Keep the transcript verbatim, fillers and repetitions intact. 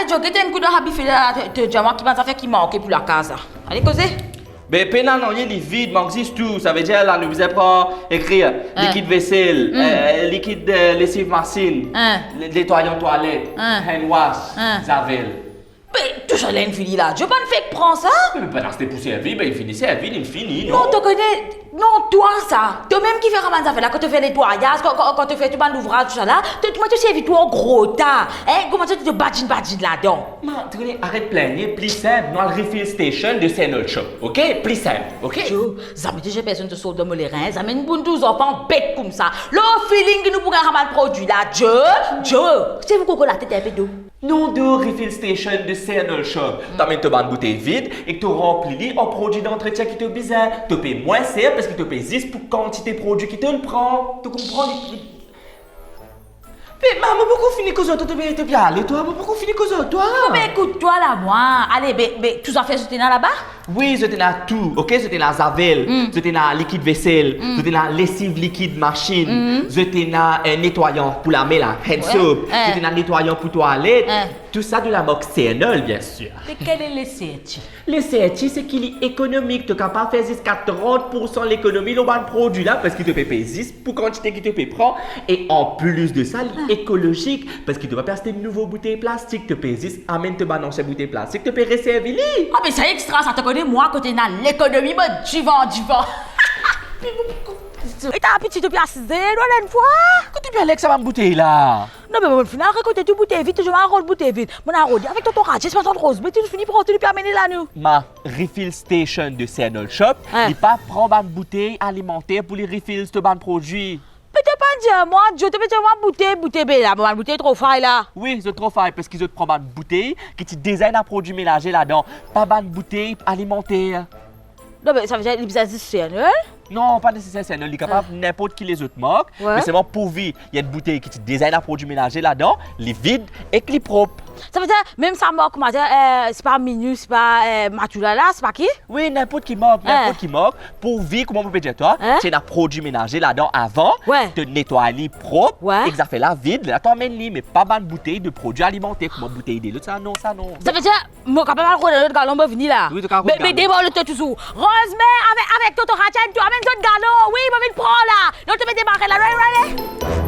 Joe, get enn kou dan sa bife la, to, to dir mwa ki bann zafer ki manke pou lakaz la. Ale koze. Be, pena nanye, li vid, mank zis tou. Savedir la nou bizin pran, ekrir, likid vesel, eh, likid, eh, lesiv masinn, le-, netwayan twalet, hand wash, zavel. Be, tou sa la inn fini la, Joe, pa fek pran sa. Me bann aste pou servi, be, li fini servi, li fini, non? Non, to kone, non, twa sa, to mem ki fer sa bann zafer la, kan to fer netwayaz, kan, kan, kan to fer tou bann louvraz, tou sa la, to, to, to servi tro gro ta, hein, kouma to, to badinn, badinn ladan. Ma, to kone, aret plengne, pli sinp, nou al refill station de Sernol Shop, ok? Pli sinp, ok? Joe, zame to dir personn to sort dan mo lerin, zame nou pou touzour pa anbet koumsa. Lor feeling ki nou pou gagn sa bann prodwi la, Joe, Joe, servi koko latet, enpe dlo. Non, de refill station de Sernol Shop. To amenn to bann boutey vid ek to ranpli li ar prodwi dantretien ki to bizin. To pey mwin ser parski to pey zis pou kantite prodwi ki to pran. To konpran? Li, li... Be, ma, mo pankor fini koz ar twa, to pe, to pe ale, twa, mo pankor fini koz ar twa. Bon, be, ekout, twa la, mwa. Ale, be, be, tou zafer zot ena laba? Wi, zot ena tou, ok? Zot ena zavel, zot ena likid vesel, zot ena lesiv likid masinn, zot ena, eh, netwayan pou lame la, hand soap, zot ena netwayan pou twalet, tou sa de la mark Sernol, bien sir. Lekel e le Serti? Le Serti, se ki li ekonomik, to kapav fer ziska trant poursan lekonomi lor bann prodwi la, parski to pe pey zis pou kantite ki to pe pran, e anplis de sa, li ekolozik, parski to pa pe aste nouvo boutey plastik, to pe zis amenn to bann ansien boutey plastik, to pe reservi li. Ah, be sa extra sa, to kone mwa kot ena lekonomi, mo divan, divan. E ta piti to pe asize, nou al enn fwa. Kot to pe ale ek sa bann boutey la? Non, be mo finn al rekolte tou boutey vid, touzour mo al rod boutey vid. Mo al rode avek tonton Rajesh, matant Roz, be tou fini pran tou, li pe amenn la nou. Ma, refill station de Sernol Shop, li pa pran bann boutey alimanter pou li refill to bann prodwi. Be to pa dir mwa, Joe, to pe dir mwa boutey, boutey, be la, bann boutey tro fay la. Wi, zot tro fay, parski zot pran bann boutey ki ti deza ena prodwi menaze ladan, pa bann boutey alimanter. Non, be savedir li bizin zis Sernol? Non, pa neseser Sernol, li kapav ninport ki lezot mark, me selman pourvi li enn boutey ki ti deza ena prodwi menaze ladan, li vid ek li prop. Savedir, mem sa mark, kouma dir, eh, se pa Minu, se pa, eh, Matula la, se pa ki? Wi, ninport ki mark, ninport ki mark, pourvi, kouma mo pe dir twa, ti ena prodwi menaze ladan avan, to netway li prop, ek zafer la vid, la to amenn li, me pa bann boutey de prodwi alimanter, kouma boutey delo, sa non, sa non. Savedir, mo kapav al rod lot galon, mo vini la. Wi, to kapav rod galon. Be, be, debar loto touzour. Roz, me avek, avek tonton Rajesh, to amenn zot galon. Wi, mo vinn pran la. Non, to pe demare la, ale, ale.